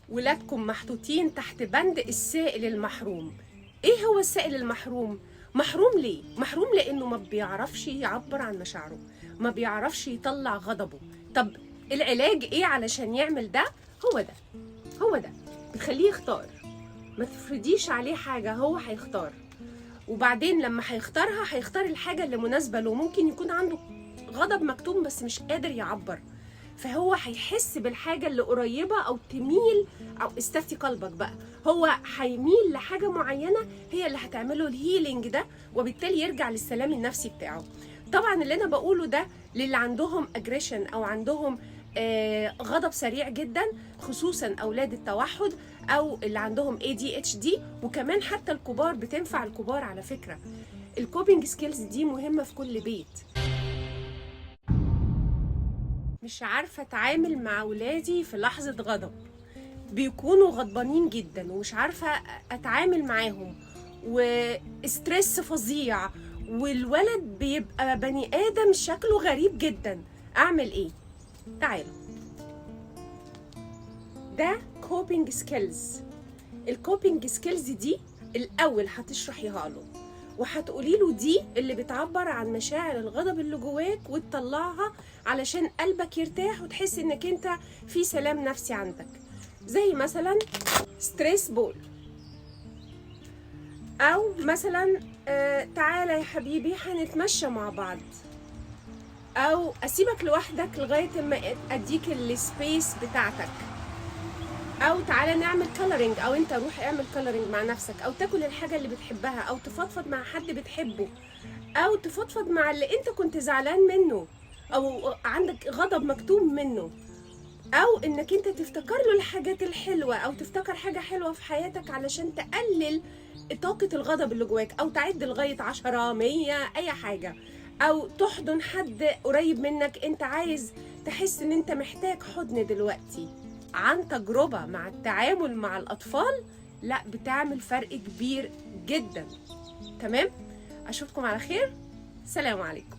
ولادكم محطوطين تحت بند السائل المحروم. ايه هو السائل المحروم؟ محروم ليه؟ محروم لانه ما بيعرفش يعبر عن مشاعره، ما بيعرفش يطلع غضبه. طب العلاج ايه علشان يعمل ده؟ هو ده، هو ده بتخليه يختار، ما تفرضيش عليه حاجة، هو هيختار. وبعدين لما هيختارها هيختار الحاجة اللي مناسبة له. ممكن يكون عنده غضب مكتوم بس مش قادر يعبر، فهو هيحس بالحاجة اللي قريبة أو تميل، أو استفتي قلبك بقى، هو هيميل لحاجة معينة هي اللي هتعمله ال healing ده، وبالتالي يرجع للسلام النفسي بتاعه. طبعا اللي أنا بقوله ده للي عندهم aggression أو عندهم غضب سريع جدا، خصوصا أولاد التوحد أو اللي عندهم ADHD، وكمان حتى الكبار، بتنفع الكبار على فكرة. ال coping skills دي مهمة في كل بيت. مش عارفة أتعامل مع ولادي في لحظة غضب، بيكونوا غضبانين جدا ومش عارفة أتعامل معاهم، و stress فظيع، والولد بيبقى بني آدم شكله غريب جدا. أعمل إيه؟ تعالوا، ده coping skills. ال coping skills دي الأول هتشرحيها له وهتقولي له دي اللي بتعبر عن مشاعر الغضب اللي جواك وتطلعها علشان قلبك يرتاح وتحس انك انت في سلام نفسي عندك. زي مثلا stress ball، او مثلا تعالى يا حبيبي هنتمشى مع بعض، او اسيبك لوحدك لغاية ما اديك ال space بتاعتك، او تعالى نعمل coloring، او انت روح اعمل coloring مع نفسك، او تاكل الحاجة اللي بتحبها، او تفضفض مع حد بتحبه، او تفضفض مع اللي انت كنت زعلان منه او عندك غضب مكتوم منه، او انك انت تفتكر له الحاجات الحلوة، او تفتكر حاجة حلوة في حياتك علشان تقلل طاقة الغضب اللي جواك، او تعد لغاية 10 100 اي حاجة، او تحضن حد قريب منك انت عايز تحس ان انت محتاج حضن دلوقتي. عن تجربة مع التعامل مع الأطفال، لا بتعمل فرق كبير جدا. تمام، أشوفكم على خير، سلام عليكم.